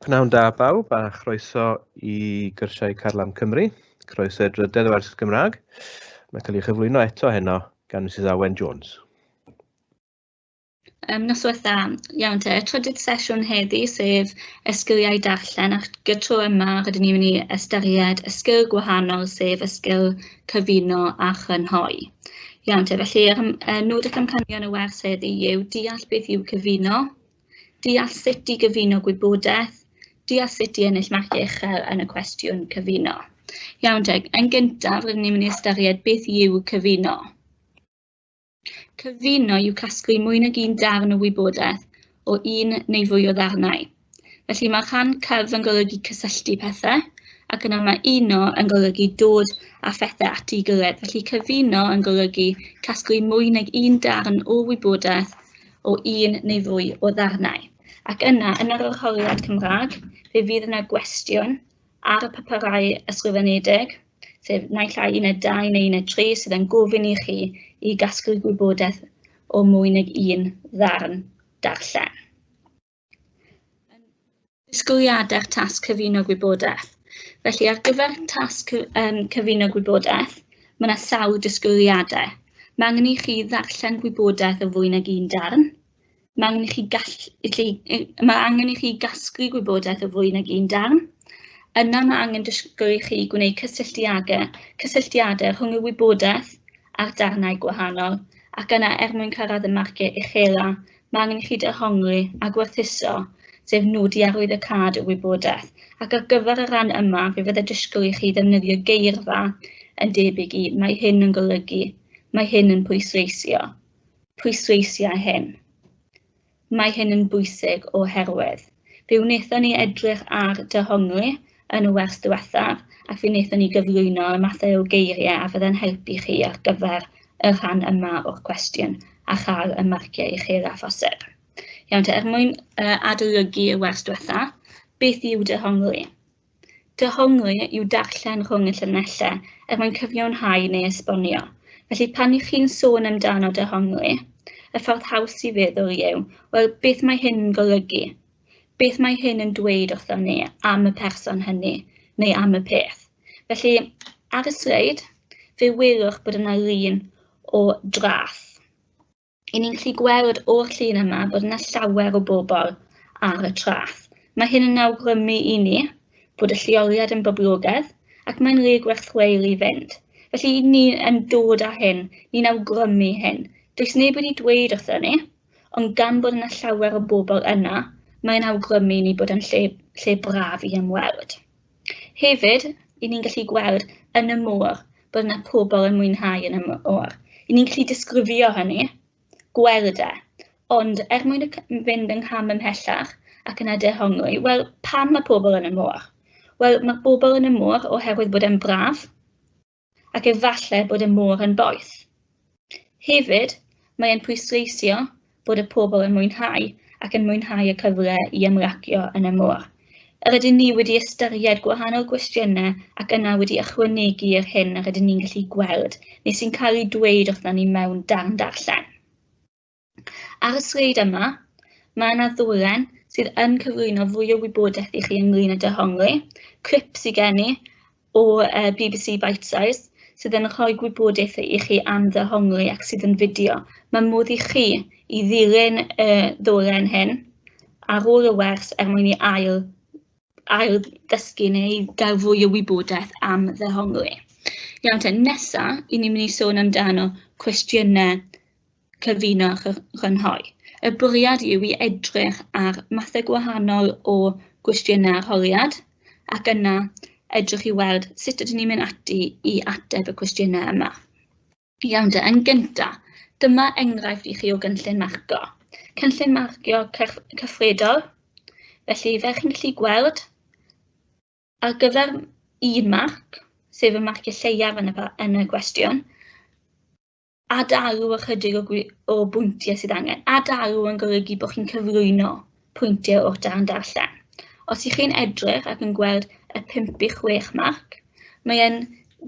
Pnawn da bawb a chroeso i gyrsiau Carlam Cymru. Croeso i'r drydedd wers Gymraeg. Mae'n cael ei chyflwyno eto heno gan Mrs Awen Jones. Noswaith dda. Iawn te, y trydydd sesiwn heddi, sef y sgiliau darllen, ac y tro yma rydyn ni'n mynd i ystyried y sgil gwahanol, sef y sgil cyfuno a chrynhoi. Iawn te, felly y nod ac amcanion y wers heddi yw deall beth yw cyfuno, deall sut i gyfuno gwybodaeth, deall sut i ennill marciau uchel yn y cwestiwn cyfuno. Iawn te, yn gyntaf rydyn ni'n mynd i ystyried beth yw cyfuno. Cyfuno yw casglu mwy nag un darn o wybodaeth o un neu fwy o ddarnau. Felly mae rhan cyf yn golygu cysylltu pethau, ac yna mae uno yn golygu dod â phethau at ei gilydd. Felly cyfuno yn golygu casglu mwy nag un darn o wybodaeth o un neu fwy o ddarnau. Ac yna, yn yr arholiad Cymraeg, fe fydd yna gwestiwn ar y papurau ysgrifenedig, sef naill ai uned 2 neu uned 3, sydd yn gofyn i chi i gasglu gwybodaeth o mwy nag un ddarn darllen. Disgwyliadau'r tasg cyfuno gwybodaeth. Felly ar gyfer tasg cyfuno gwybodaeth, mae yna sawl disgwyliadau. Mae angen i chi ddarllen gwybodaeth o fwy nag un darn. Mae angen i chi gall, mae angen i chi gasglu gwybodaeth o fwy nag un darn. Yna mae angen disgwyl i chi gwneud cysylltiadau, cysylltiadau rhwng y wybodaeth a'r darnau gwahanol, ac yna er mwyn cyrraedd y marciau uchela, Mae angen i chi dehongli a gwerthuso, sef nodi arwyddocâd y wybodaeth, ac ar gyfer y rhan yma, fe fydde disgwyl i chi ddefnyddio geirfa yn debyg i 'mae hyn yn golygu', 'mae hyn yn pwysleisio', 'pwysleisia hyn', 'mae hyn yn bwysig oherwydd'. Fe wnaethon ni edrych ar dehongli yn y wers diwethaf, ac fe wnaethon ni gyflwyno y mathau o geiriau a fydde'n helpu chi ar gyfer y rhan yma o'r cwestiwn a chael y marciau uchel â phosib. Iawn te, er mwyn adolygu y wers diwetha, beth yw dehongli? Dehongli yw darllen rhwng y llinellau er mwyn cyfiawnhau neu esbonio. Felly pan y'ch chi'n sôn amdano dehongli, y ffordd haws i feddwl yw, wel, beth mae hyn yn golygu? Beth mae hyn yn dweud wrthon ni am y person hynny neu am y peth? Felly, ar y sleid, fe welwch bod yna lun o draeth. I ni'n gallu gweld o'r llun yma bod yna llawer o bobl ar y traeth. Mae hyn yn awgrymu i ni bod y lleoliad yn boblogaidd ac mae'n le gwerth chweil i fynd. Felly, ni yn dod â hyn, ni'n awgrymu hyn. Does neb wedi dweud wrthon ni, Ond gan bod yna llawer o bobl yna, mae'n awgrymu i ni bod yn lle, lle braf i ymweld. Hefyd, i ni'n gallu gweld yn y môr bod yna pobl yn mwynhau yn y môr. I ni'n gallu disgrifio hynny, gweld e. Ond er mwyn fynd yng ngham ymhellach ac yna dehongli, wel, pam mae pobl yn y môr? Wel, mae pobl yn y môr oherwydd bod e'n braf, ac efallai bod y môr yn boeth. Hefyd, mae e'n pwysleisio bod y pobl yn mwynhau ac yn mwynhau y cyfle i ymlacio yn y môr. Yr ydyn ni wedi ystyried gwahanol gwestiynau ac yna wedi ychwanegu yr hyn yr ydyn ni'n gallu gweld neu sy'n cael ei dweud wrthon ni mewn darn darllen. Ar y sleid yma, mae yna ddolen sydd yn cyflwyno fwy o wybodaeth i chi ynglyn â dehongli, clip sydd gen i o BBC Bitesize, sydd yn rhoi gwybodaeth i chi am ddehongli ac sydd yn fideo. Mae modd i chi i ddilyn y ddolen hyn ar ôl y wers er mwyn i ail, ail ddysgu neu gael fwy o wybodaeth am ddehongli. Iawn te, nesa, i ni'n mynd i sôn amdano cwestiynau cyfuno a chrynhoi. Y bwriad yw i edrych ar mathau gwahanol o gwestiynau arholiad ac yna edrych i weld sut ydyn ni'n mynd ati i ateb y cwestiynau yma. Iawn de, yn gynta, dyma enghraifft i chi o gynllun marcio. Cynllun marcio cyffredol, felly fel chi'n gallu gweld, ar gyfer un marc, sef y marciau lleiaf yn y, yn y gwestiwn, adalw ychydig o o bwyntiau sydd angen. Adalw yn golygu bod chi'n cyflwyno pwyntiau o'r darn darllen. Os ych chi'n edrych ac yn gweld y 5 i 6 marc, mae e'n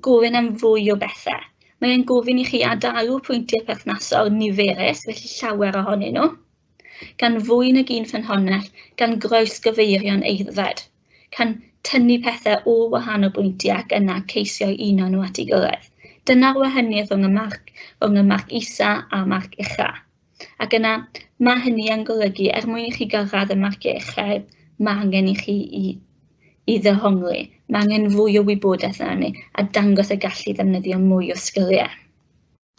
gofyn am fwy o bethau. Mae e'n gofyn i chi adalw pwyntiau perthnasol niferus, felly llawer ohonyn nhw. gan fwy nag un ffynhonnell, gan groesgyfeirio'n aeddfed, gan tynnu pethau o wahanol bwyntiau ac yna ceisio uno nhw at ei gilydd. Dyna'r wahaniaeth rhwng y marc, rhwng y marc isa a'r marc ucha. Ac yna, mae hynny yn golygu, er mwyn i chi gyrraedd y marciau uchel, mae angen i chi i ddehongli. Mae angen fwy o wybodaeth arni a dangos y gallu ddefnyddio mwy o sgiliau.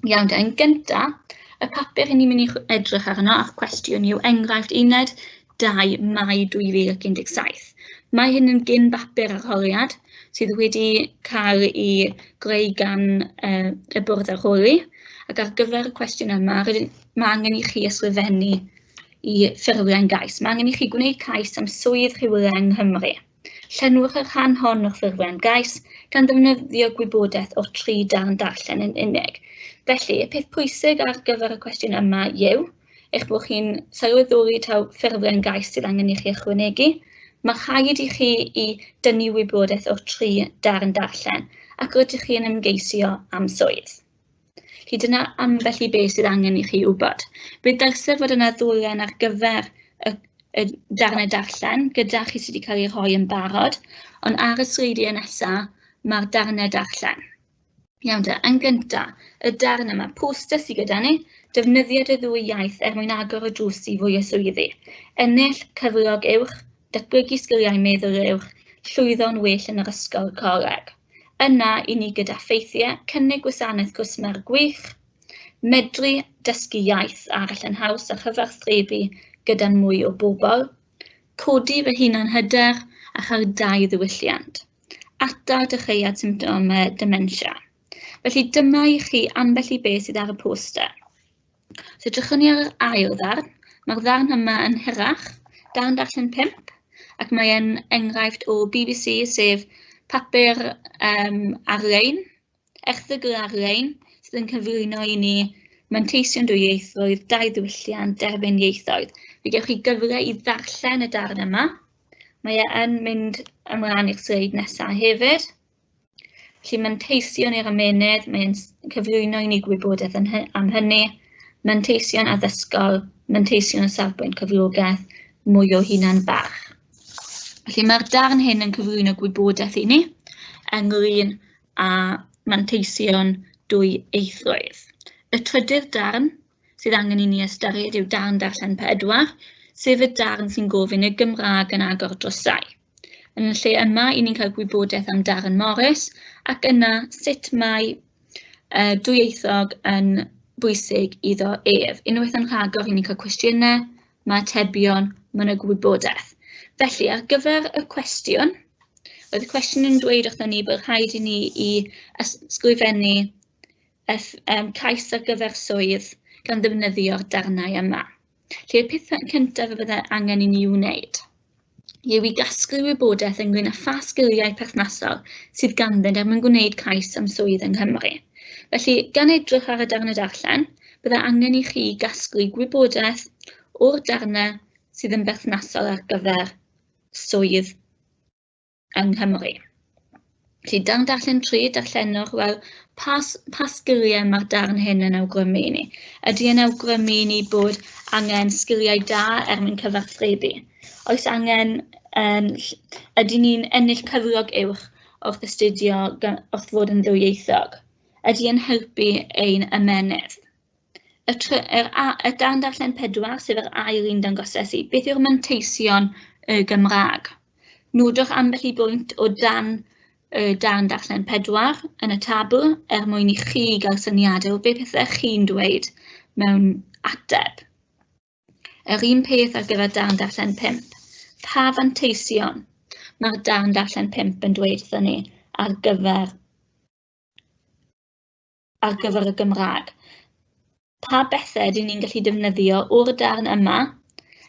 Iawn, de, yn gyntaf, y papur i ni'n mynd i edrych arno a'r cwestiwn yw enghraifft uned 2 Mai 2017. Mae hyn yn gyn bapur arholiad sydd wedi cael ei greu gan y bwrdd arholi, ac ar gyfer y cwestiwn yma, mae angen i chi ysgrifennu i ffurflen gais. Mae angen i chi gwneud cais am swydd rhywle yng Nghymru. Llenwch y rhan hon o'r ffurflen gais gan ddefnyddio gwybodaeth o'r 3 darn darllen yn unig. Felly, y peth pwysig ar gyfer y cwestiwn yma yw eich bod chi'n sylweddoli taw ffurflen gais sydd angen i chi ychwanegu. Mae rhaid i chi i dynnu wybodaeth o'r 3 darn darllen ac rydych chi'n ymgeisio am swydd. Felly dyna ambell i beth sydd angen i chi wybod. Fe ddylse fod yna ddolen ar gyfer y darnau darllen gyda chi sydd wedi cael ei rhoi yn barod, ond ar y sleidiau nesaf mae'r darnau darllen. Iawn de, yn gyntaf, y darn yma, poster sydd gyda ni, defnyddiad y ddwy iaith er mwyn agor y drws i fwy o swyddi. Ennill cyflog uwch, datblygu sgiliau meddwl uwch, llwyddo'n well yn yr ysgol coleg. Yna, i ni gyda ffeithiau, cynnig gwasanaeth cwsmer gwych, medru dysgu iaith arall yn haws a chyfathrebu gyda mwy o bobl, codi fy hunan hyder a chael 2 ddiwylliant. Atal dechreuad symptomau dementia. Felly dyma i chi ambell i beth sydd ar y poster. So edrychwn ni ar yr ail ddarn. Mae'r ddarn yma yn hirach, darn darllen 5, ac mae e'n enghraifft o BBC, sef papur ar-lein, erthygl ar-lein, sydd yn cyflwyno i ni manteision dwyieithrwydd, 2 ddiwylliant, derbyn ieithoedd. Fe gewch chi gyfle i ddarllen y darn yma. Mae e yn mynd ymlaen i'r sleid nesaf hefyd. Felly manteision i'r ymennydd, mae'n cyflwyno i ni gwybodaeth am hynny, manteision addysgol, manteision o safbwynt cyflogaeth, mwy o hunan barch. Felly mae'r darn hyn yn cyflwyno gwybodaeth i ni ynglyn â manteision dwyieithrwydd. Y trydydd darn sydd angen i ni ystyried yw darn darllen 4, sef y darn sy'n gofyn y Gymraeg yn agor drysau. Yn y lle yma, i ni'n cael gwybodaeth am Darren Morris, ac yna sut mae dwyieithog yn bwysig iddo ef. Unwaith yn rhagor, i ni'n cael cwestiynau, mae atebion, mae yna gwybodaeth. Felly, ar gyfer y cwestiwn, oedd y cwestiwn yn dweud wrthon ni bod rhaid i ni i ysgrifennu cais ar gyfer swydd gan ddefnyddio'r darnau yma. Felly, y peth cyntaf y byddai angen i ni wneud yw i gasglu wybodaeth ynglyn â pha sgiliau perthnasol sydd ganddynt er mwyn gwneud cais am swydd yng Nghymru. Felly, gan edrych ar y darnau darllen, byddai angen i chi gasglu gwybodaeth o'r darnau sydd yn berthnasol ar gyfer swydd yng Nghymru. Felly, darn darllen 3, darllenwch, wel, pa sgiliau mae'r darn hyn yn awgrymu i ni? Ydy yn awgrymu i ni bod angen sgiliau da er mwyn cyfathrebu? Oes angen, ydy ni'n ennill cyflog uwch wrth astudio, wrth fod yn ddwyieithog? Ydy yn helpu ein ymennydd? Y darn darllen 4, sef yr ail un dangoses i, beth yw'r manteision y Gymraeg? Nodwch ambell i bwynt o dan y darn darllen 4 yn y tabl er mwyn i chi gael syniadau o beth pethau chi'n dweud mewn ateb. Yr un peth ar gyfer darn darllen 5. Pa fanteision mae'r darn darllen 5 yn dweud wrthon ni ar gyfer y Gymraeg? Pa bethau ydyn ni'n gallu defnyddio o'r darn yma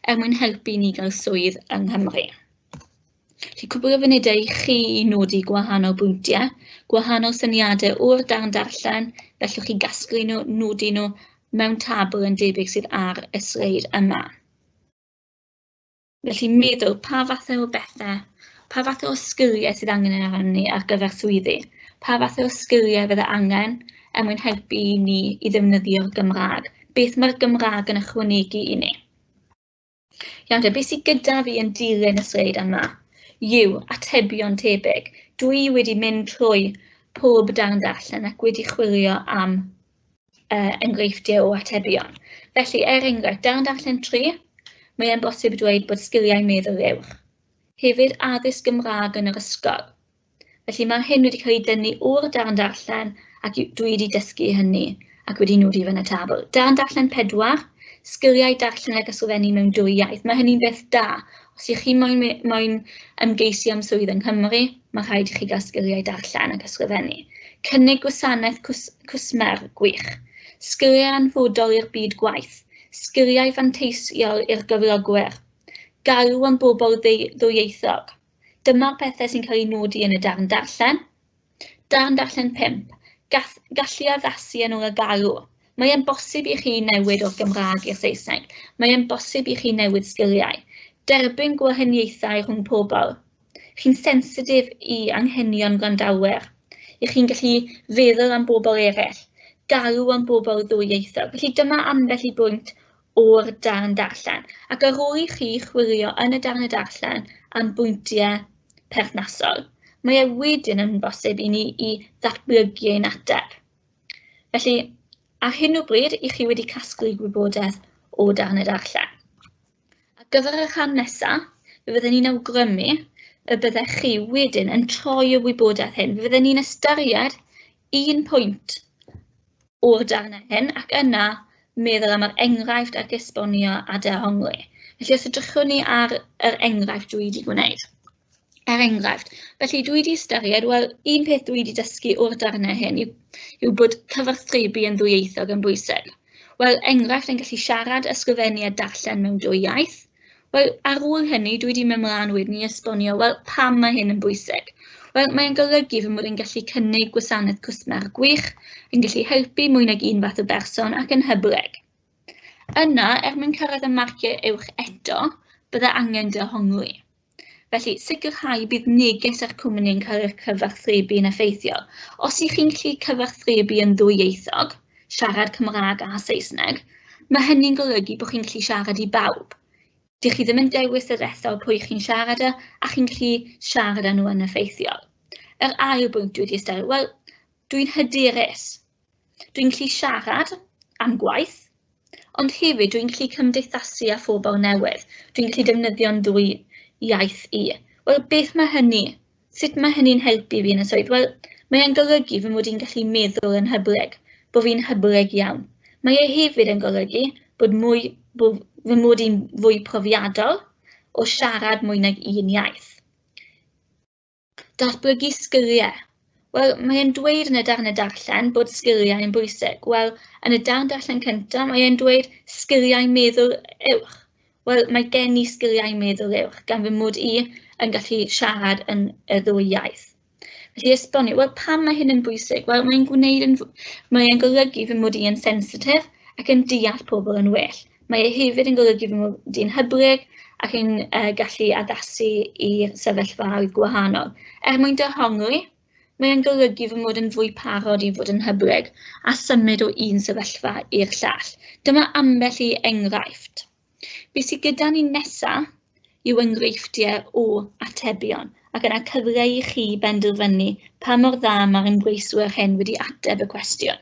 er mwyn helpu ni gael swydd yng Nghymru? Felly, cwpl o funudau i chi i nodi gwahanol bwyntiau, gwahanol syniadau o'r darn darllen, gallwch chi gasglu nhw, nodi nhw mewn tabl yn debyg sydd ar y sleid yma. Felly, meddwl pa fathau o bethau, pa fathau o sgiliau sydd angen arnon ni ar gyfer swyddi, pa fathau o sgiliau fydde angen er mwyn helpu ni i ddefnyddio'r Gymraeg, beth mae'r Gymraeg yn ychwanegu i ni. Iawn te, beth sydd gyda fi yn dilyn y sleid yma yw atebion tebyg. Dwi wedi mynd trwy pob darn darllen ac wedi chwilio am enghreifftiau o atebion. Felly, er enghraifft, darn darllen 3, mae e'n bosib dweud bod sgiliau meddwl uwch. Hefyd, addysg Gymraeg yn yr ysgol. Felly mae hyn wedi cael ei dynnu o'r darn darllen ac dwi wedi dysgu hynny ac wedi nodi fe yn y tabl. Darn darllen 4, sgiliau darllen ac ysgrifennu mewn dwy iaith. Mae hynny'n beth da. Os ych chi moyn ymgeisio am swydd yng Nghymru, mae rhaid i chi gael sgiliau darllen ac ysgrifennu. Cynnig gwasanaeth cwsmer gwych. Sgiliau anfodol i'r byd gwaith. Sgiliau fanteisiol i'r gyflogwyr. Galw am bobl ddwyieithog. Dyma'r pethau sy'n cael eu nodi yn y darn darllen. Darn darllen 5. Gallu addasu yn ôl y galw. Mae e'n bosib i chi newid o'r Gymraeg i'r Saesneg. Mae e'n bosib i chi newid sgiliau. Derbyn gwahaniaethau rhwng pobl. Chi'n sensitif i anghenion gwrandawyr. I chi'n gallu feddwl am bobl eraill. Galw am bobl ddwyieithog. Felly dyma ambell i bwynt o'r darn darllen. Ac ar ôl i chi chwilio yn y darn y darllen am bwyntiau perthnasol, mae e wedyn yn bosib i ni i ddatblygu ein ateb. Felly, ar hyn o bryd, i chi wedi casglu gwybodaeth o darn y darllen. Ar gyfer y rhan nesaf, fe fydden ni'n awgrymu y byddech chi wedyn yn troi y wybodaeth hyn. Fe fydden ni'n ystyried un pwynt o'r darnau hyn ac yna meddwl am yr enghraifft ac esbonio a dehongli. Felly os edrychwn ni ar yr enghraifft dwi wedi gwneud. Er enghraifft, felly dwi wedi ystyried, wel, un peth dwi wedi dysgu o'r darnau hyn yw bod cyfathrebu yn ddwyieithog yn bwysig. Wel, enghraifft yn gallu siarad, ysgrifennu a darllen mewn dwy iaith. Wel, ar ôl hynny, dwi wedi mynd mlaen wedyn i esbonio, wel, pam mae hyn yn bwysig? Wel, mae'n golygu fy mod i'n gallu cynnig gwasanaeth cwsmer gwych, yn gallu helpu mwy nag un fath o berson ac yn hyblyg. Yna, er mwyn cyrraedd y marciau uwch eto, bydde angen dehongli. Felly, sicrhau bydd neges eich cwmni yn cael eich cyfathrebu yn effeithiol. Os ych chi'n gallu cyfathrebu yn ddwyieithog, siarad Cymraeg a Saesneg, mae hynny'n golygu bod chi'n gallu siarad i bawb. Dych chi ddim yn dewis yr ethol pwy chi'n siarad â, a chi'n gallu siarad â nhw yn effeithiol. Yr ail bwynt dwi wedi ystyried, wel, dwi'n hyderus. Dwi'n gallu siarad am gwaith, ond hefyd dwi'n gallu cymdeithasu â phobl newydd. Dwi'n gallu defnyddio'n ddwy iaith i. Wel, beth mae hynny? Sut mae hynny'n helpu fi yn y swydd? Wel, mae e'n golygu fy mod i'n gallu meddwl yn hyblyg, bod fi'n hyblyg iawn. Mae e hefyd yn golygu bod fy mod i'n fwy profiadol o siarad mwy nag un iaith. Datblygu sgiliau. Wel, mae e'n dweud yn y darn y darllen bod sgiliau yn bwysig. Wel, yn y darn darllen cyntaf, mae e'n dweud sgiliau meddwl uwch. Wel, mae gen i sgiliau meddwl uwch, gan fy mod i yn gallu siarad yn y ddwy iaith. Felly esbonio, wel, pam mae hyn yn bwysig? Wel, mae'n golygu fy mod i yn sensitif ac yn deall pobl yn well. Mae e hefyd yn golygu fy mod i'n hyblyg ac yn gallu addasu i'r sefyllfaoedd gwahanol. Er mwyn dehongli, mae'n golygu fy mod yn fwy parod i fod yn hyblyg a symud o un sefyllfa i'r llall. Dyma ambell i enghraifft. Be sydd gyda ni nesaf yw enghreifftiau o atebion, ac yna cyfle i chi benderfynu pa mor dda mae'r ymgeiswyr hyn wedi ateb y cwestiwn.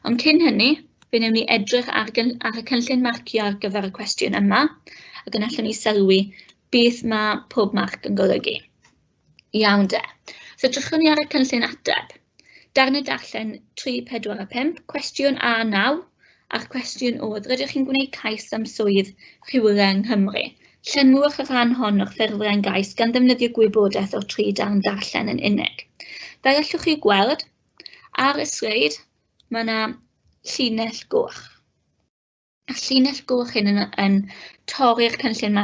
Ond cyn hynny, fe wnawn ni edrych ar y cynllun marcio ar gyfer y cwestiwn yma, ac yna allwn ni sylwi beth mae pob marc yn golygu. Iawn de. So edrychwn ni ar y cynllun ateb. Darn y darllen 3, 4 a 5, cwestiwn A9, a'r cwestiwn oedd, rydych chi'n gwneud cais am swydd rhywle yng Nghymru. Llenwch y rhan hon o'r ffurflen gais gan ddefnyddio gwybodaeth o'r tri darn darllen yn unig. Fel allwch chi gweld, ar y sleid mae yna llinell goch. A'r llinell goch hyn yn torri'r cynllun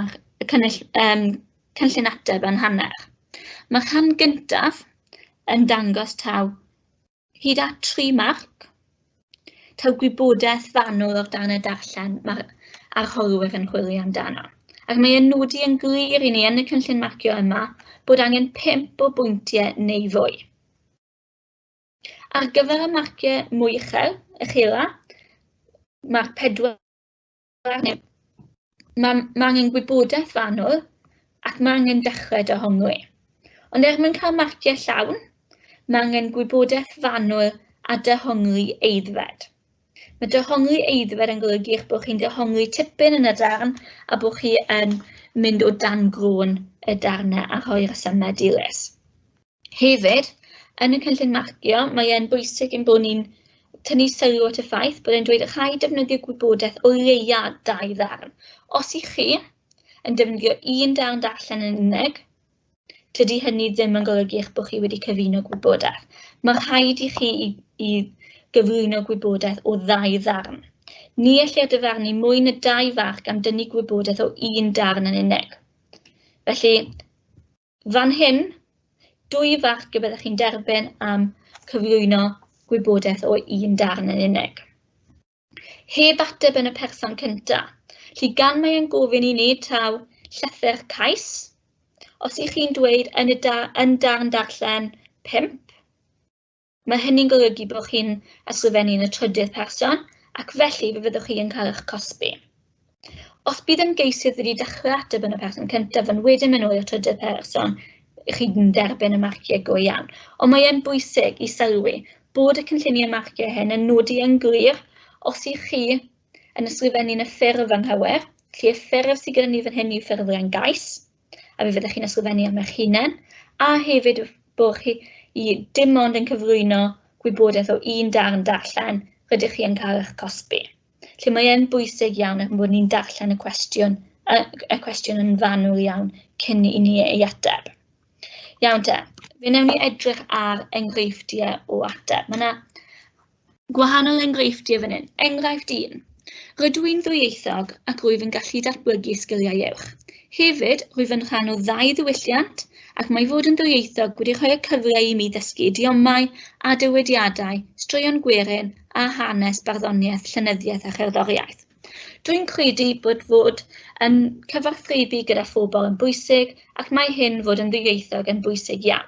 ateb yn hanner. Mae'r rhan gyntaf yn dangos taw hyd at 3 marc, taw gwybodaeth fanwl o'r darn y darllen mae'r arholwyr yn chwilio amdano. Ac mae e'n nodi yn glir i ni yn y cynllun marcio yma bod angen 5 o bwyntiau neu fwy. Ar gyfer y marciau mwy uchel, uchela, marc 4 neu Mae angen gwybodaeth fanwl ac mae angen dechrau dehongli. Ond er mwyn cael marciau llawn, mae angen gwybodaeth fanwl a dehongli aeddfed. Mae dehongli aeddfed yn golygu eich bod chi'n dehongli tipyn yn y darn a bod chi yn mynd o dan groen y darnau a rhoi resymau dilys. Hefyd, yn y cynllun marcio, mae e'n bwysig ein bod ni'n tynnu sylw at y ffaith bod e'n dweud rhaid defnyddio gwybodaeth o leia 2 ddarn. Os ych chi yn defnyddio un darn darllen yn unig, tydi hynny ddim yn golygu eich bod chi wedi cyfuno gwybodaeth. Mae rhaid i chi i gyflwyno gwybodaeth o 2 ddarn. Ni ellir dyfarnu mwy na 2 farc am dynnu gwybodaeth o un darn yn unig. Felly, fan hyn, 2 farc y byddwch chi'n derbyn am cyflwyno gwybodaeth o un darn yn unig. Heb ateb yn y person cyntaf. Felly, gan mae e'n gofyn i ni taw llythyr cais, os ych chi'n dweud yn darn darllen 5, mae hynny'n golygu bod chi'n ysgrifennu yn y trydydd person, ac felly fe fyddwch chi yn cael eich cosbi. Os bydd ymgeisydd wedi dechrau ateb yn y person cyntaf yn wedyn mynd nôl i'r trydydd person, chi'n derbyn y marciau go iawn. Ond mae e'n bwysig i sylwi bod y cynlluniau marciau hyn yn nodi yn glir os ych chi yn ysgrifennu yn y ffurf anghywir, felly y ffurf sydd gyda ni fan hyn yw ffurflen gais, a fe fyddwch chi'n ysgrifennu am eich hunain, a hefyd bod chi dim ond yn cyflwyno gwybodaeth o un darn darllen, rydych chi yn cael eich cosbi. Felly mae e'n bwysig iawn ein bod ni'n darllen y cwestiwn yn fanwl iawn cyn i ni ei ateb. Iawn te, fe wnawn ni edrych ar enghreifftiau o ateb. Mae yna gwahanol enghreifftiau fan hyn. Enghraifft 1. Rydw i'n ddwyieithog ac rwyf yn gallu datblygu sgiliau uwch. Hefyd, rwyf yn rhan o 2 ddiwylliant ac mae fod yn ddwyieithog wedi rhoi y cyfle i mi ddysgu idiomau a dywediadau, straeon gwerin a hanes barddoniaeth, llenyddiaeth a cherddoriaeth. Dwi'n credu bod fod yn cyfathrebu gyda phobl yn bwysig ac mae hyn fod yn ddwyieithog yn bwysig iawn.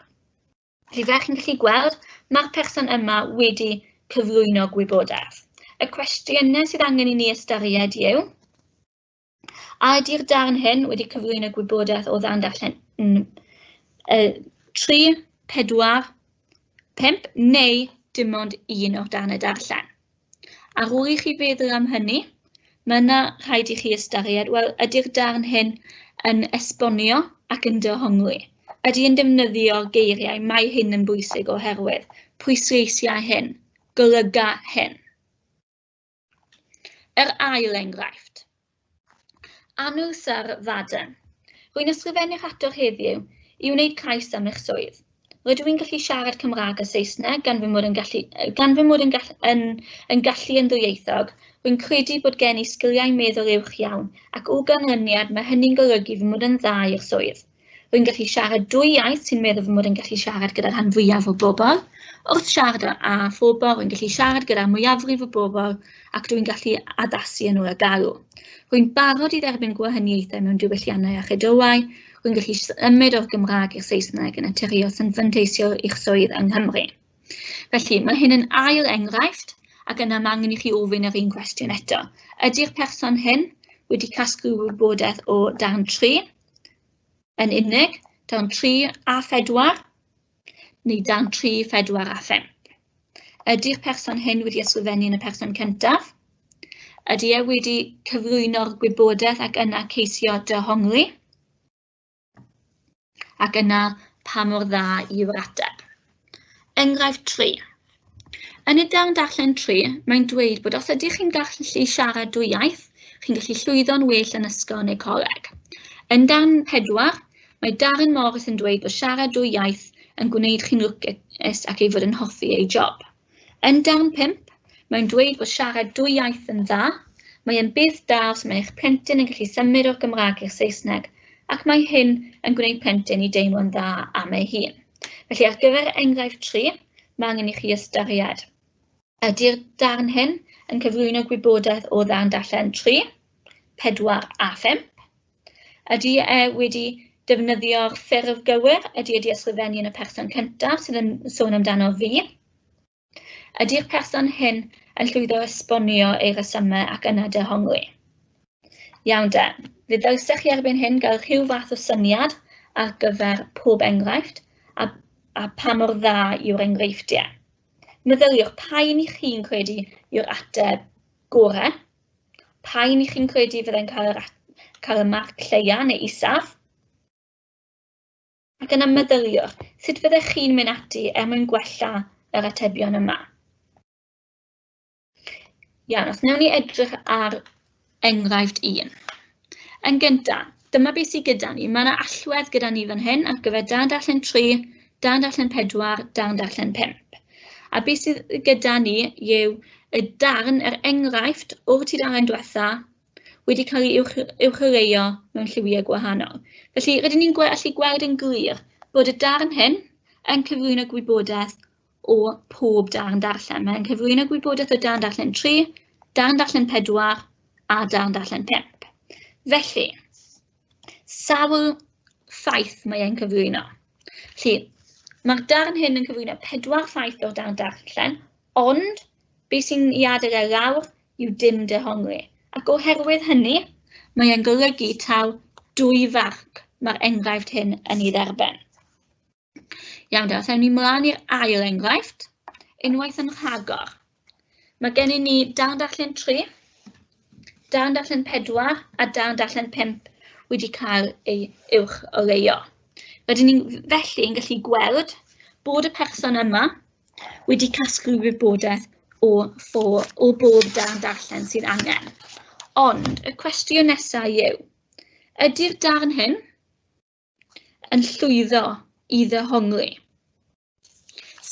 Felly fel chi'n gallu gweld, mae'r person yma wedi cyflwyno gwybodaeth. Y cwestiynau sydd angen i ni ystyried yw, a ydy'r darn hyn wedi cyflwyno gwybodaeth o ddarn darllen 3, 4, 5 neu dim ond un o'r darnau darllen? Ar ôl i chi feddwl am hynny, mae yna rhaid i chi ystyried, wel, ydy'r darn hyn yn esbonio ac yn dehongli? Ydy yn defnyddio geiriau, mae hyn yn bwysig oherwydd, pwysleisiau hyn, golyga hyn. Yr ail enghraifft. Anw Syr Faden. Rwy'n ysgrifennu'ch ato heddiw i wneud cais am eich swydd. Rydw i'n gallu siarad Cymraeg a Saesneg gan fy mod yn gallu, gan fy mod yn, gall, yn gallu yn ddwyieithog. Rwy'n credu bod gen i sgiliau meddwl uwch iawn ac o ganlyniad mae hynny'n golygu fy mod yn dda i'r swydd. Rwy'n gallu siarad 2 iaith sy'n meddwl fy mod yn gallu siarad gyda'r rhan fwyaf o bobl. Wrth siarad â phobl, rwy'n gallu siarad gyda'r mwyafrif o bobl ac dwi'n gallu addasu yn ôl y galw. Rwy'n barod i dderbyn gwahaniaethau mewn diwylliannau a chredoau. Rwy'n gallu symud o'r Gymraeg i'r Saesneg yn naturiol sy'n fanteisio i'ch swydd yng Nghymru. Felly, mae hyn yn ail enghraifft ac yna mae angen i chi ofyn yr un cwestiwn eto. Ydy'r person hyn wedi casglu wybodaeth o darn 3 yn unig, darn 3 a 4, neu darn 3, 4 a 5? Ydy'r person hyn wedi ysgrifennu yn y person cyntaf? Ydy e wedi cyflwyno'r gwybodaeth ac yna ceisio dehongli? Ac yna pa mor dda yw'r ateb? Enghraifft 3. Yn y darn darllen 3, mae'n dweud bod os ydych chi'n gallu siarad 2 iaith, chi'n gallu llwyddo'n well yn ysgol neu coleg. Yn darn 4, mae Darren Morris yn dweud bod siarad 2 iaith yn gwneud chi'n lwcus ac ei fod yn hoffi ei job. Yn darn 5, mae'n dweud bod siarad 2 iaith yn dda, mae e'n budd da os mae eich plentyn yn gallu symud o'r Gymraeg i'r Saesneg, ac mae hyn yn gwneud plentyn i deimlo'n dda am ei hun. Felly ar gyfer enghraifft 3, mae angen i chi ystyried. Ydy'r darn hyn yn cyflwyno gwybodaeth o ddarn darllen 3, 4 a 5? Ydy e wedi defnyddio'r ffurf gywir? Ydy wedi ysgrifennu yn y person cyntaf sydd yn sôn amdano fi? Ydy'r person hyn yn llwyddo esbonio ei resymau ac yna dehongli? Iawn de, Fe ddylsech chi erbyn hyn gael rhyw fath o syniad ar gyfer pob enghraifft a, a pa mor dda yw'r enghreifftiau. Meddyliwch, pa un i chi'n credu yw'r ateb gorau? Pa un i chi'n credu fyddai'n cael yr, cael y marc lleia neu isaf? Ac yna meddyliwch, sut fyddech chi'n mynd ati er mwyn gwella yr atebion yma? Iawn, os wnawn ni edrych ar enghraifft un. Yn gyntaf, dyma beth sydd gyda ni. Mae yna allwedd gyda ni fan hyn ar gyfer darn darllen 3, darn darllen 4, darn darllen 5. A beth sydd gyda ni yw y darn, yr enghraifft o'r tudalen diwetha wedi cael ei uwch, uwcholeuo mewn lliwiau gwahanol. Felly, rydyn ni'n gallu gweld yn glir bod y darn hyn yn cyflwyno gwybodaeth o pob darn darllen. Mae'n cyflwyno gwybodaeth o darn darllen 3, darn darllen 4 a darn darllen 5. Felly, sawl ffaith mae e'n cyflwyno. Felly, mae'r darn hyn yn cyflwyno pedwar ffaith o'r darn darllen, ond beth sy'n ei adael e lawr yw dim dehongli. Ac oherwydd hynny, mae e'n golygu taw dwy farc mae'r enghraifft hyn yn ei dderbyn. Iawn, da, os ewn ni mlaen i'r ail enghraifft, unwaith yn rhagor. Mae gennym ni darn darllen 3, darn darllen 4 a darn darllen 5 wedi cael ei uwch oleuo. Rydyn ni felly yn gallu gweld bod y person yma wedi casglu wybodaeth o, ffo, o bob darn darllen sydd angen. Ond y cwestiwn nesaf yw, ydy'r darn hyn yn llwyddo i ddehongli.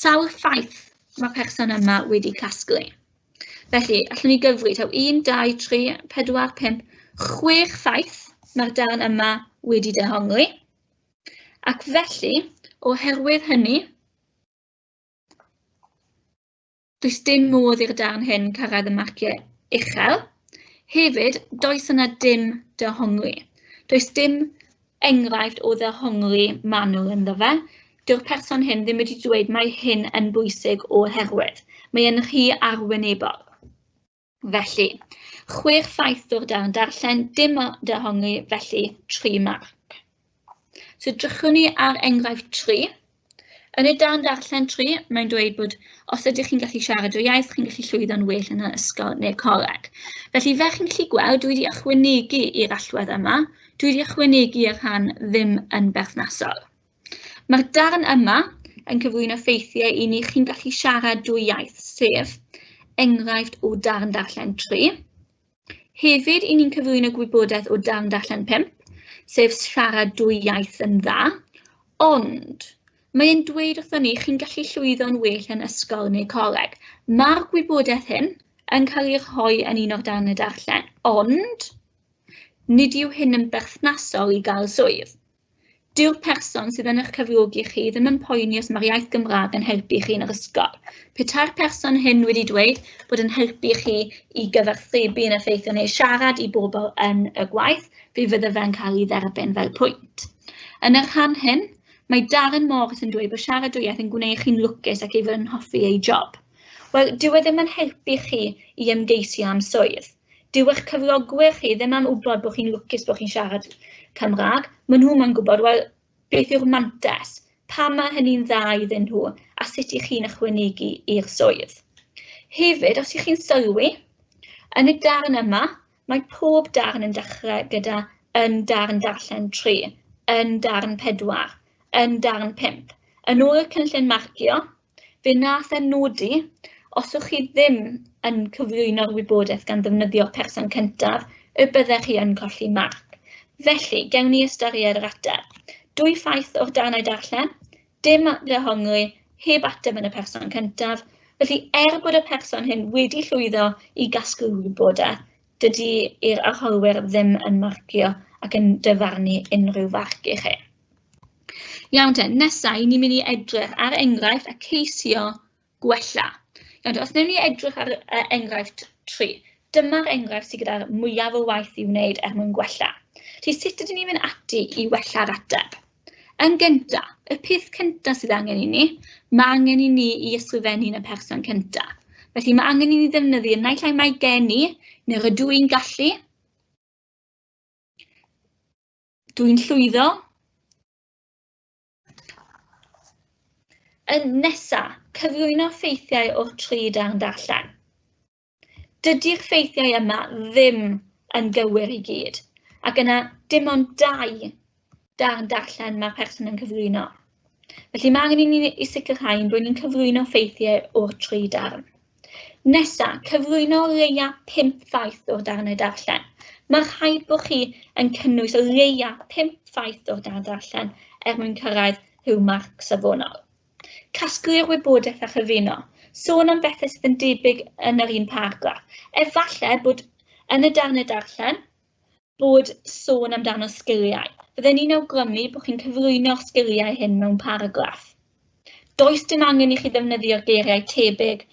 Sawl ffaith mae'r person yma wedi casglu? Felly, allwn ni gyfri taw 1, 2, 3, 4, 5, 6 ffaith mae'r darn yma wedi dehongli. Ac felly, oherwydd hynny, Does dim modd i'r darn hyn cyrraedd y marciau uchel. Hefyd, does yna dim dehongli. Does dim enghraifft o ddehongli manwl ynddo fe. Dyw'r person hyn ddim wedi dweud mae hyn yn bwysig oherwydd. Mae e'n rhy arwynebol. Felly, chwech ffaith o'r darn darllen, dim dehongli, felly 3 marc. So drychwn ni ar enghraifft 3. Yn y darn darllen 3, mae'n dweud bod os ydych chi'n gallu siarad o iaith, chi'n gallu llwyddo'n well yn yr ysgol neu'r coleg. Felly, fel chi'n gallu gweld, dwi wedi ychwanegu i'r allwedd yma, dwi wedi ychwanegu i'r rhan ddim yn berthnasol. Mae'r darn yma yn cyflwyno ffeithiau i ni chi'n gallu siarad dwy iaith, sef enghraifft o darn darllen 3. Hefyd, i ni'n cyflwyno gwybodaeth o darn darllen 5, sef siarad dwy iaith yn dda, ond mae'n dweud wrthon ni chi'n gallu llwyddo'n well yn ysgol neu coleg. Mae'r gwybodaeth hyn yn cael ei rhoi yn un o'r darnau darllen, ond nid yw hyn yn berthnasol i gael swydd. Dyw'r person sydd yn eich cyflogi chi ddim yn poeni os mae'r iaith Gymraeg yn helpu chi yn yr ysgol. Petai'r person hyn wedi dweud bod yn helpu chi i gyfathrebu yn effeithiol neu siarad i bobl yn y gwaith, fe fydde fe'n cael ei dderbyn fel pwynt. Yn y rhan hyn, mae Darren Morris yn dweud bod siarad dwy iaith yn gwneud chi'n lwcus ac ei fod yn hoffi ei job. Wel, dyw e ddim yn helpu chi i ymgeisio am swydd. Dyw eich cyflogwyr chi ddim am wybod bod chi'n lwcus bod chi'n siarad Cymraeg. Maen nhw moyn gwybod, wel, beth yw'r mantais? Pam mae hynny'n dda iddyn nhw? A sut y'ch chi'n ychwanegu i'r swydd? Hefyd, os y'ch chi'n sylwi, yn y darn yma, mae pob darn yn dechrau gyda yn darn darllen 3, yn darn 4, yn darn 5. Yn ôl y cynllun marcio, Fe wnaeth e nodi, os o'ch chi ddim yn cyflwyno'r wybodaeth gan ddefnyddio'r person cyntaf, y byddech chi yn colli marc. Felly, gewn ni ystyried yr ateb. Dwy ffaith o'r darnau darllen, dim dehongli, heb ateb yn y person cyntaf. Felly, er bod y person hyn wedi llwyddo i gasglu wybodaeth, dydy i'r arholwyr ddim yn marcio ac yn dyfarnu unrhyw farc i chi. Iawn te, nesa, i ni'n mynd i edrych ar enghraifft a ceisio gwella. Iawn te, os wnawn ni edrych ar enghraifft 3, dyma'r enghraifft sydd gyda'r mwyaf o waith i wneud er mwyn gwella. Felly, sut ydyn ni'n mynd ati i wella'r ateb? Yn gyntaf, y peth cyntaf sydd angen i ni, mae angen i ni i ysgrifennu yn y person cyntaf. Felly mae angen i ni ddefnyddio naill ai mae gen i, neu rydw i'n gallu. Dwi'n llwyddo. Yn nesa, cyflwyno ffeithiau o'r 3 darn darllen. Dydy'r ffeithiau yma ddim yn gywir i gyd, ac yna dim ond 2 darn darllen mae'r person yn cyflwyno. Felly mae angen i ni i sicrhau ein bod ni'n cyflwyno ffeithiau o'r 3 darn. Nesa, cyflwyno o leia 5 ffaith o'r darnau darllen. Mae rhaid bod chi yn cynnwys o leia 5 ffaith o'r darn darllen er mwyn cyrraedd rhyw marc safonol. Casglu'r wybodaeth a chyfuno. Sôn am bethau sydd yn debyg yn yr un paragraff. Efallai bod yn y darnau darllen bod sôn amdano sgiliau. Fydden ni'n awgrymu bod chi'n cyflwyno'r sgiliau hyn mewn paragraff. Does dim angen i chi ddefnyddio'r geiriau tebyg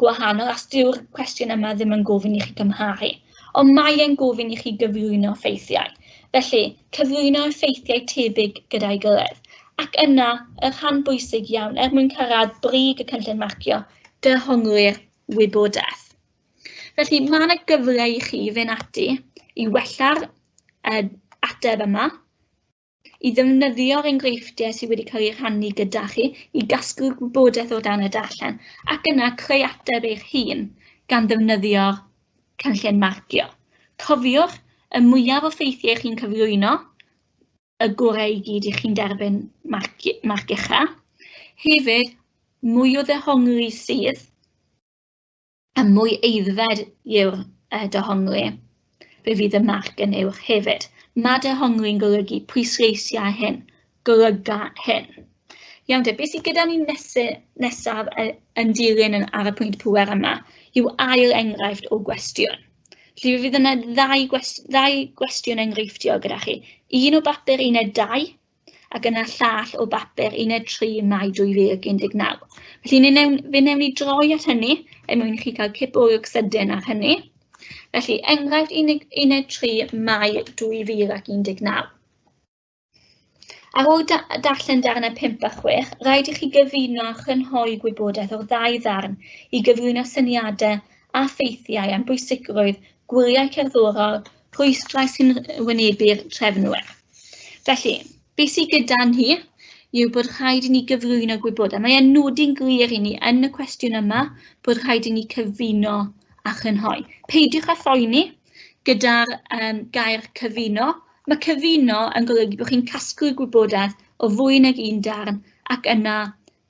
gwahanol, as dyw'r cwestiwn yma ddim yn gofyn i chi gymharu, ond mae e'n gofyn i chi gyflwyno ffeithiau. Felly, cyflwyno ffeithiau tebyg gyda'i gilydd. Ac yna, y rhan bwysig iawn, er mwyn cyrraedd brig y cynllun marcio, dehongli'r wybodaeth. Felly, mae yna gyfle i chi fynd ati i wella'r ateb yma, i ddefnyddio'r enghreifftiau sydd wedi cael eu rhannu gyda chi, i gasglu gwybodaeth o dan y darllen, ac yna creu ateb eich hun gan ddefnyddio'r cynllun marcio. Cofiwch, y mwyaf o ffeithiau chi'n cyflwyno, y gorau i gyd i chi'n derbyn marc ucha. Hefyd, mwy o ddehongli sydd, a mwy aeddfed yw'r dehongli, fe fydd y marc yn uwch hefyd. Mae dehongli'n golygu pwysleisiau hyn, golyga hyn. Iawn te, beth sydd gyda ni nesaf yn dilyn ar y pwynt pŵer yma yw ail enghraifft o gwestiwn. Felly fe fydd yna ddau gwestiwn enghreifftiol gyda chi. Un o bapur uned 2 ac yna llall o bapur uned 3 Mai 2019. Felly fe wnewn ni droi at hynny er mwyn i chi cael cip olwg sydyn ar hynny. Felly enghraifft uned 3 Mai 2019. Ar ôl darllen darnau 5 a 6, rhaid i chi gyfuno a chrynhoi gwybodaeth o'r ddau ddarn i gyflwyno syniadau a ffeithiau am bwysigrwydd gwyliau cerddorol, rhwystrau sy'n wynebu'r trefnwyr. Felly, beth sydd gyda ni yw bod rhaid i ni gyflwyno gwybodaeth. Mae e'n nodi'n glir i ni yn y cwestiwn yma bod rhaid i ni cyfuno a chrynhoi. Peidiwch â phoeni gyda'r gair cyfuno. Mae cyfuno yn golygu bod chi'n casglu gwybodaeth o fwy nag un darn ac yna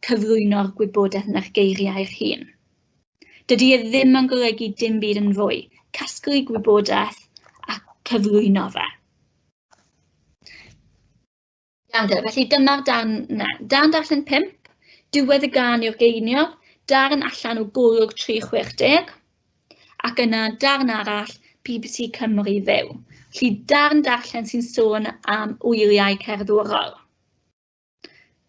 cyflwyno'r gwybodaeth yn eich geiriau eich hun. Dydy e ddim yn golygu dim byd yn fwy. Casglu gwybodaeth a cyflwyno fe. Iawn te, felly dyma'r darn yna. Darn darllen 5, diwedd y gân yw'r geiniog, darn allan o Golwg 360, ac yna darn arall BBC Cymru Fyw. Felly darn darllen sy'n sôn am wyliau cerddorol.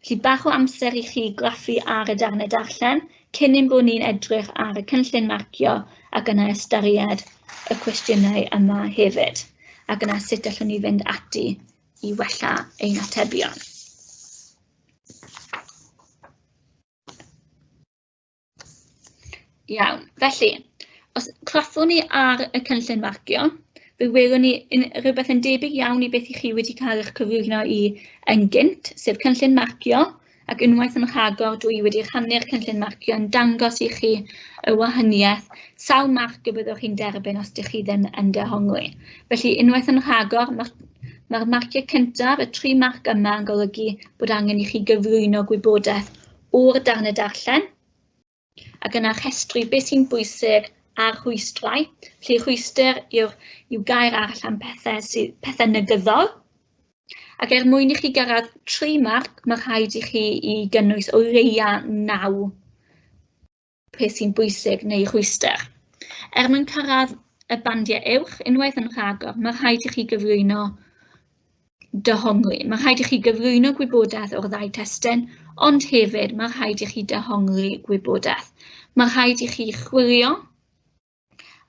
Felly bach o amser i chi graffu ar y darnau darllen cyn ein bod ni'n edrych ar y cynllun marcio ac yna ystyried y cwestiynau yma hefyd. Ac yna sut allwn ni fynd ati i wella ein atebion. Iawn, felly, os craffwn ni ar y cynllun marcio, fe welwn ni rhywbeth yn debyg iawn i beth i chi wedi cael eich cyflwyno i yn gynt, sef cynllun marcio, ac unwaith yn rhagor dwi wedi rhannu'r cynllun marcio yn dangos i chi y wahaniaeth, sawl marc y byddwch chi'n derbyn os ydych chi ddim yn dehongli. Felly, unwaith yn rhagor, mae'r marciau cyntaf, y 3 marc yma yn golygu bod angen i chi gyflwyno gwybodaeth o'r darnau darllen, ac yna rhestru beth sy'n bwysig a'r rhwystrau. Felly rhwystr yw gair arall am pethau negyddol. Ac er mwyn i chi gyrraedd 3 marc, mae rhaid i chi i gynnwys o leia 9 peth sy'n bwysig neu rhwystr. Er mwyn cyrraedd y bandiau uwch, unwaith yn rhagor, mae rhaid i chi gyflwyno dehongli. Mae rhaid i chi gyflwyno gwybodaeth o'r ddau testun, ond hefyd mae rhaid i chi dehongli gwybodaeth. Mae rhaid i chi chwilio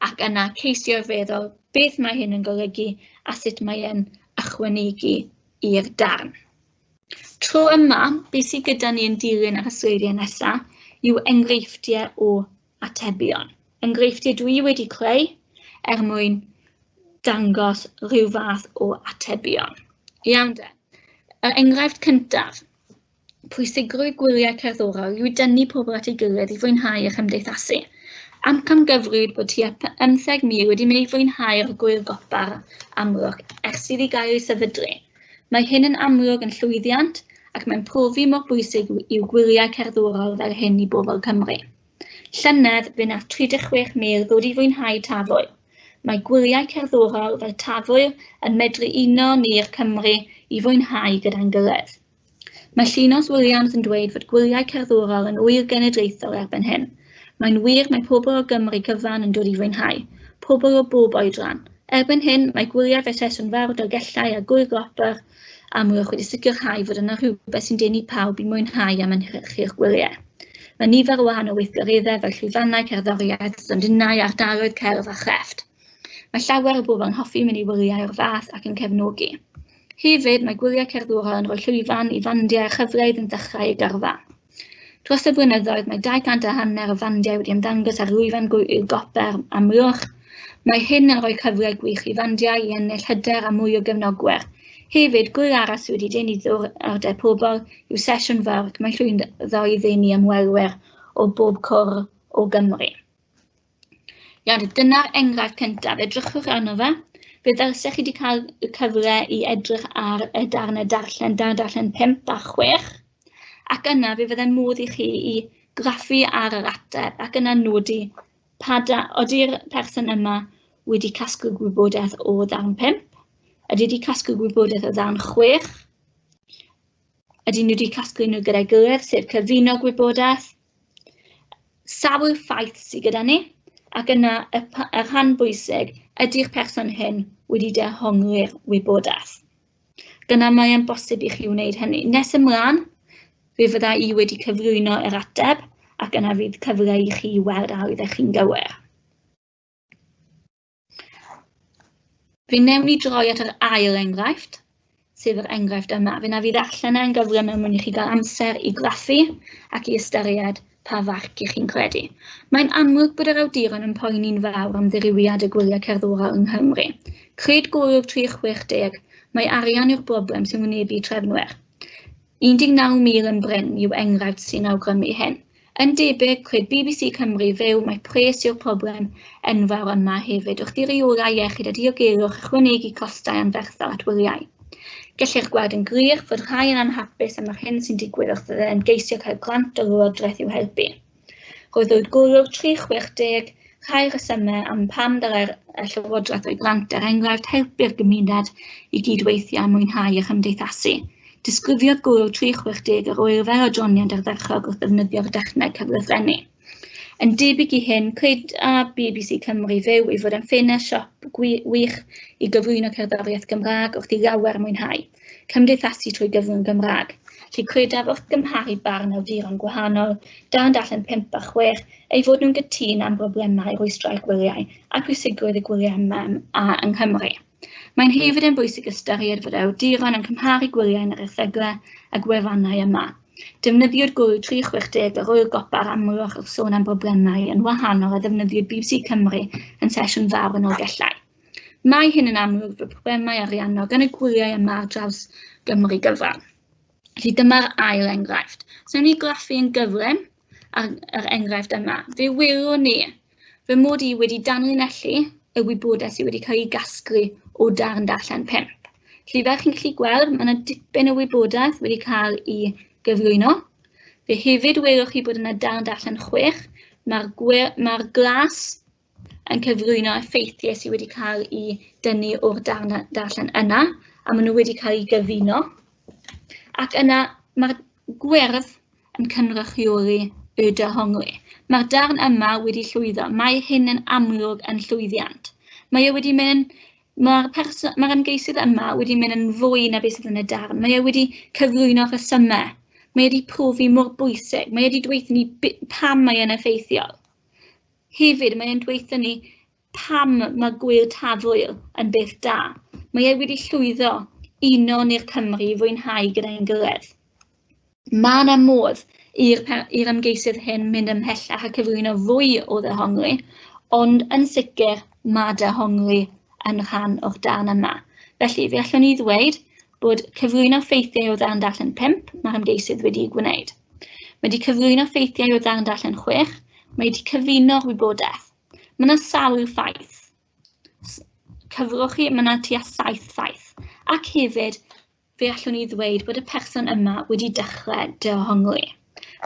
ac yna ceisio feddwl beth mae hyn yn golygu a sut mae e'n ychwanegu i'r darn. Tro yma, beth sydd gyda ni yn dilyn ar y sleidiau nesaf yw enghreifftiau o atebion. Enghreifftiau dwi wedi creu er mwyn dangos rhyw fath o atebion. Iawn de. Yr enghraifft cyntaf, pwysigrwydd gwyliau cerddorol yw i dynnu pobl at ei gilydd i fwynhau a chymdeithasu. Amcangyfrwyd bod tua 15,000 wedi mynd i fwynhau'r gŵyl gopa'r Amlwch ers iddi gael ei sefydlu. Mae hyn yn amlwg yn llwyddiant ac mae'n profi mor bwysig yw gwyliau cerddorol fel hyn i bobl Cymru. Llynedd, fe wnaeth 36,000 ddod i fwynhau Tafwyl. Mae gwyliau cerddorol fel Tafwyl yn medru uno ni'r Cymru i fwynhau gyda'n gilydd. Mae Llinos Williams yn dweud fod gwyliau cerddorol yn ŵyl genedlaethol erbyn hyn. Mae'n wir, mae pobl o Gymru gyfan yn dod i fwynhau, pobl o bob oedran. Erbyn hyn, mae gwyliau fel Sesiwn Fawr Dolgellau a Gŵyl Gopr Amlwch wedi sicrhau fod yna rhywbeth sy'n denu pawb i mwynhau a mynychu'r gwyliau. Mae nifer o wahanol weithgareddau fel llwyfannau cerddoriaeth, stondinau, ardaloedd celf a chrefft. Mae llawer o bobl yn hoffi mynd i wyliau o'r fath ac yn cefnogi. Hefyd, mae gwyliau cerddorol yn rhoi llwyfan i fandiau a chyfle iddynt ddechrau eu gyrfa. Dros y blynyddoedd, mae 250 o fandiau wedi ymddangos ar lwyfan Gŵyl Goper Amlwch. Mae hyn yn rhoi cyfle gwych i fandiau i ennill hyder a mwy o gefnogwyr. Hefyd, gŵyl arall sydd wedi denu diddordeb pobl yw Sesiwn Fawr, ac mae'n llwyddo i ddenu ymwelwyr o bob cwr o Gymru. Iawn, dyna'r enghraifft cyntaf. Edrychwch arno fe. Fe ddylsech chi wedi cael y cyfle i edrych ar y darnau darllen, darn darllen 5 a 6. Ac yna fe fyddai modd i chi i graffu ar yr ateb ac yna nodi pa da, ody'r person yma wedi casglu gwybodaeth o ddarn 5, ydy wedi casglu gwybodaeth o ddarn 6, ydy nhw wedi casglu nhw gyda'i gilydd, sef cyfuno gwybodaeth, sawl ffaith sydd gyda ni, ac yna y rhan bwysig, ydy'r person hyn wedi dehongli'r wybodaeth. Dyna mae e'n bosib i chi wneud hynny. Nes ymlaen, fe fydda i wedi cyflwyno yr ateb, ac yna fydd cyfle i chi weld a oeddech chi'n gywir. Fe wnewn ni droi at yr ail enghraifft, sef yr enghraifft yma. Fe wna fi ddarllen e'n gyflym er mwyn i chi gael amser i graffu ac i ystyried pa farc i chi'n credu. Mae'n amlwg bod yr awduron yn poeni'n fawr am ddirywiad y gwyliau cerddorol yng Nghymru. Cred Golwg 360, mae arian yw'r broblem sy'n wynebu trefnwyr. 19,000 yn brin yw enghraifft sy'n awgrymu hyn. Yn debyg, cred BBC Cymru Fyw mai pres yw'r problem enfawr yma hefyd wrth i reolau iechyd a diogelwch ychwanegu costau anferthol at wyliau. Gellir gweld yn glir fod rhai yn anhapus am yr hyn sy'n digwydd wrth iddynt geisio cael grant o Lywodraeth i'w helpu. Roedd Golwg 360 rhai rhesymau am pam dylai'r Llywodraeth roi grant, er enghraifft helpu'r gymuned i gydweithio a mwynhau a chymdeithasu. Disgrifiodd Golwg 360 yr ŵyl fel adroniad ardderchog wrth ddefnyddio'r dechneg cyflythrennu. Yn debyg i hyn, cred a BBC Cymru Fyw ei fod yn ffenest siop wych i gyflwyno cerddoriaeth Gymraeg wrth i lawer mwynhau cymdeithasu trwy gyfrwng Gymraeg. Felly credaf wrth gymharu barn awduron gwahanol, darn darllen 5 a 6, ei fod nhw'n gytûn am broblemau rhwystrau'r gwyliau a pwysigrwydd y gwyliau yma yng Nghymru. Mae'n hefyd yn bwysig ystyried fod awduron yn cymharu gwyliau yn yr erthyglau a gwefannau yma. Defnyddiwyd Golwg 360 yr Ŵyl Gopa'r Amlwch wrth sôn am broblemau yn wahanol a ddefnyddiwyd BBC Cymru yn sesiwn fawr yn Nolgellau. Mae hyn yn amlwg fod problemau ariannol gan y gwyliau yma ar draws Gymru gyfan. Felly dyma'r ail enghraifft. So wnawn ni graffu yn gyflym ar yr enghraifft yma. Fe welwn ni fy mod i wedi danlinellu y wybodaeth sydd wedi cael ei gasglu o darn darllen 5. Felly fel chi'n gallu gweld, mae yna dipyn o wybodaeth wedi cael ei gyflwyno. Fe hefyd welwch chi bod yna darn darllen 6. Mae'r mae glas yn cyflwyno effeithiau sydd wedi cael ei dynnu o'r darn darllen yna, a maen nhw wedi cael eu gyfuno. Ac yna mae'r gwyrdd yn cynrychioli y dehongli. Mae'r darn yma wedi llwyddo. Mae hyn yn amlwg yn llwyddiant. Mae e wedi mynd, mae'r mae'r ymgeisydd yma wedi mynd yn fwy na beth sydd yn y darn. Mae e wedi cyflwyno rhesymau. Mae e wedi profi mor bwysig. Mae e wedi dweud ni pam mae e'n effeithiol. Hefyd, mae e'n dweud ni pam mae Gŵyl Tafwyl yn beth da. Mae e wedi llwyddo uno ni'r Cymru i fwynhau gyda'n gilydd. Mae yna modd i'r ymgeisydd hyn mynd ymhellach a cyflwyno fwy o ddehongli, ond yn sicr mae dehongli yn rhan o'r darn yma. Felly, fe allwn ni ddweud bod cyflwyno ffeithiau o ddarn darllen 5, mae'r ymgeisydd wedi'i gwneud. Mae wedi cyflwyno ffeithiau o ddarn darllen 6, mae wedi cyfuno'r wybodaeth. Mae yna sawl ffaith. Cyfrwch chi, mae yna tua 7 ffaith. Ac hefyd, fe allwn ni ddweud bod y person yma wedi dechrau dehongli.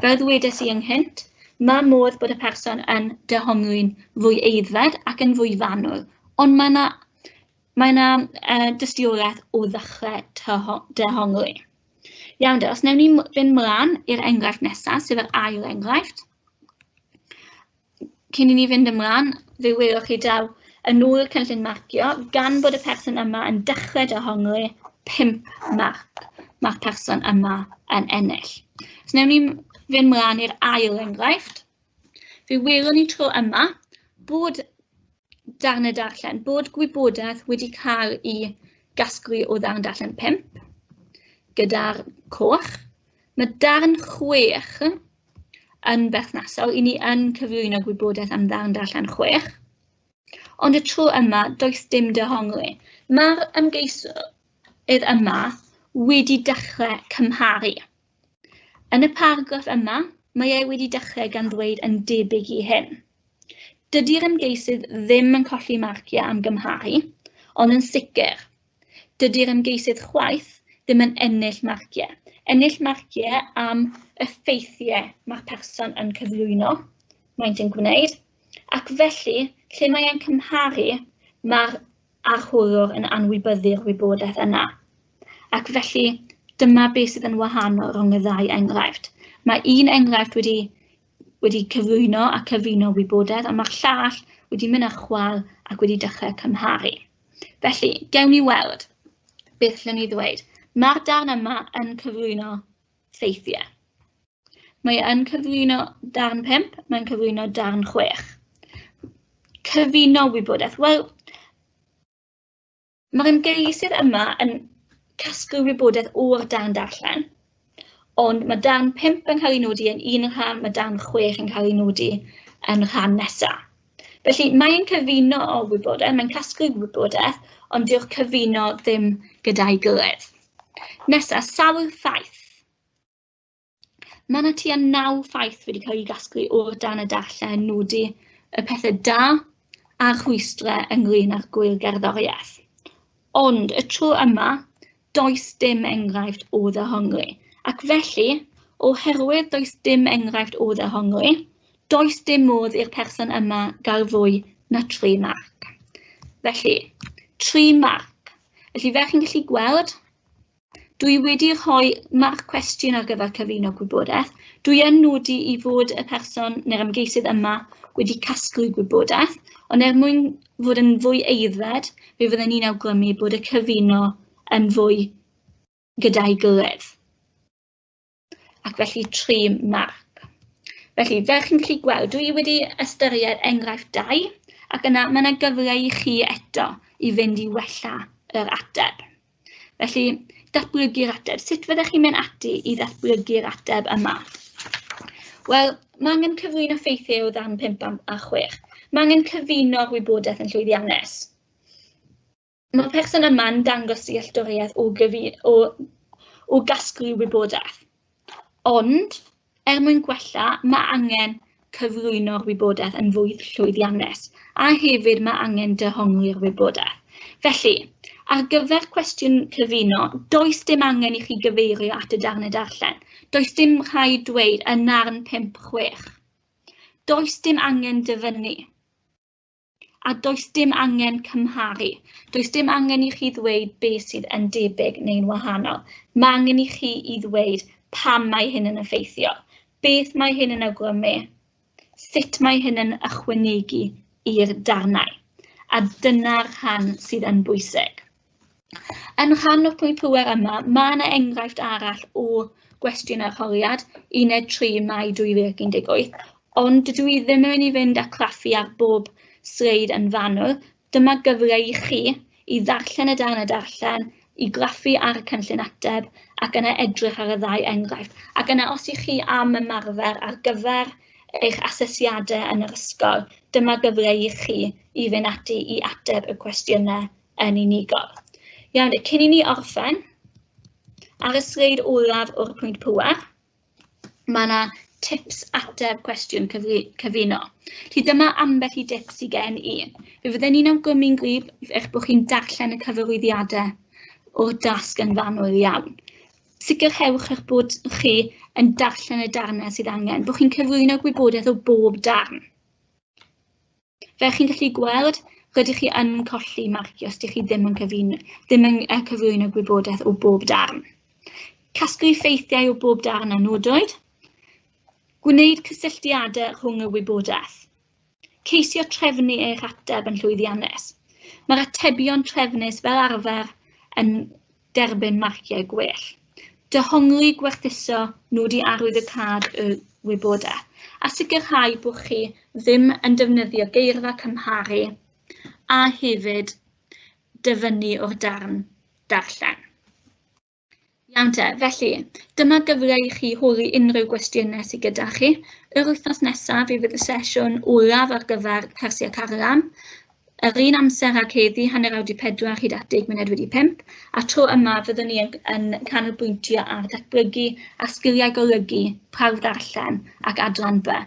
Fel ddwedes i ynghynt, mae modd bod y person yn dehongli'n fwy aeddfed ac yn fwy fanwl, ond mae yna dystiolaeth o ddechrau dehongli. Iawn de, os wnawn ni fynd mlaen i'r enghraifft nesaf, sef yr ail enghraifft. Cyn i ni fynd ymlaen, fe welwch chi daw yn ôl y cynllun marcio, gan bod y person yma yn dechrau dehongli, 5 marc mae'r person yma yn ennill. So wnawn ni fynd mlaen i'r ail enghraifft. Fe welwn ni tro yma bod darnau darllen, bod gwybodaeth wedi cael ei gasglu o ddarn darllen 5 gyda'r coch. Mae darn 6 yn berthnasol, i ni yn cyflwyno gwybodaeth am ddarn darllen 6. Ond y tro yma, does dim dehongli. Mae'r ymgeisydd yma wedi dechrau cymharu. Yn y paragraff yma, mae e wedi dechrau gan ddweud "yn debyg i hyn". Dydy'r ymgeisydd ddim yn colli marciau am gymharu, ond yn sicr, dydy'r ymgeisydd chwaith ddim yn ennill marciau. Ennill marciau am y ffeithiau mae'r person yn cyflwyno, maent yn gwneud, ac felly, lle mae e'n cymharu, mae'r arholwr yn anwybyddu'r wybodaeth yna. Ac felly, dyma beth sydd yn wahanol rhwng y ddau enghraifft. Mae un enghraifft wedi cyflwyno a cyfuno wybodaeth, ond mae'r llall wedi mynd ar chwâl ac wedi dechrau cymharu. Felly, gewn ni weld beth allwn ni ddweud. Mae'r darn yma yn cyflwyno ffeithiau. Mae yn cyflwyno darn 5, mae'n cyflwyno darn 6. Cyfuno wybodaeth. Wel, mae'r ymgeisydd yma yn casglu wybodaeth o'r darn darllen, ond mae darn 5 yn cael ei nodi yn un rhan, mae darn 6 yn cael ei nodi yn rhan nesaf. Felly, mae'n cyfuno o wybodaeth, mae'n casglu wybodaeth, ond dyw'r cyfuno ddim gyda'i gilydd. Nesaf, sawl ffaith. Mae yna tua 9 ffaith wedi cael ei gasglu o'r darn y darllen nodi y pethau da a'r rhwystrau ynglyn â'r gwyl gerddoriaeth. Ond y tro yma, does dim enghraifft o ddehongli. Ac felly, oherwydd does dim enghraifft o ddehongli, does dim modd i'r person yma gael fwy na 3 marc. Felly, 3 marc. Felly, fel chi'n gallu gweld, dwi wedi rhoi marc cwestiwn ar gyfer cyfuno gwybodaeth. Dwi yn nodi i fod y person neu'r ymgeisydd yma wedi casglu gwybodaeth, ond er mwyn fod yn fwy aeddfed, fe fydden ni'n awgrymu bod y cyfuno yn fwy gyda'i gilydd. Ac felly 3 marc. Felly, fel chi'n gallu gweld, dwi wedi ystyried enghraifft 2, ac yna mae yna gyfle i chi eto i fynd i wella yr ateb. Felly, datblygu'r ateb. Sut fyddech chi'n mynd ati i ddatblygu'r ateb yma? Wel, mae angen cyflwyno ffeithiau o ddarn 5 a 6. Mae angen cyfuno'r wybodaeth yn llwyddiannus. Mae'r person yma'n dangos dealltwriaeth o gasglu wybodaeth. Ond, er mwyn gwella, mae angen cyflwyno'r wybodaeth yn fwy llwyddiannus, a hefyd mae angen dehongli'r wybodaeth. Felly, ar gyfer cwestiwn cyfuno, does dim angen i chi gyfeirio at y darnau darllen. Does dim rhaid dweud yn narn 5, 6. Does dim angen dyfynnu. A does dim angen cymharu. Does dim angen i chi ddweud beth sydd yn debyg neu'n wahanol. Mae angen i chi i ddweud pam mae hyn yn effeithio, beth mae hyn yn awgrymu, sut mae hyn yn ychwanegu i'r darnau. A dyna'r rhan sydd yn bwysig. Yn rhan o'r pwynt pŵer yma, mae yna enghraifft arall o gwestiwn arholiad, uned 3 Mai 2018, ond dydw i ddim yn mynd i fynd â craffu ar bob sleid yn fanwl. Dyma gyfle i chi i ddarllen y darn a darllen, i graffu ar y cynllun ateb ac yna edrych ar y ddau enghraifft. Ac yna, os ych chi am ymarfer ar gyfer eich asesiadau yn yr ysgol, dyma gyfle i chi i fynd ati i ateb y cwestiynau yn unigol. Iawn, cyn i ni orffen, Ar y sleid olaf o'r pwynt pŵer, mae yna tips ateb cwestiwn cyfuno. Felly dyma ambell i dips sy gen i. Fe fydden ni'n awgrymu'n gryf eich bod chi'n darllen y cyfarwyddiadau o'r dasg yn fanwl iawn. Sicrhewch eich bod chi yn darllen y darnau sydd angen, bod chi'n cyflwyno gwybodaeth o bob darn. Fel chi'n gallu gweld, rydych chi yn colli marcio os ydych chi ddim yn cyfuno, ddim yn cyflwyno gwybodaeth o bob darn. Casglu ffeithiau o bob darn a nodwyd. Gwneud cysylltiadau rhwng y wybodaeth. Ceisio trefnu eich ateb yn llwyddiannus. Mae'r atebion trefnus fel arfer yn derbyn marciau gwell. Dehongli, gwerthuso, nodi arwyddocâd y wybodaeth, a sicrhau bod chi ddim yn defnyddio geirfa cymharu a hefyd dyfynnu o'r darn darllen. Iawn te, felly dyma gyfle i chi holi unrhyw gwestiynau sydd gyda chi. Yr wythnos nesaf fe fydd y sesiwn olaf ar gyfer cyrsiau carlam. Yr un amser ag heddi, 3:30 hyd at 5:40, a tro yma fyddwn ni yn canolbwyntio ar datblygu a sgiliau golygu, prawf ddarllen ac adran B.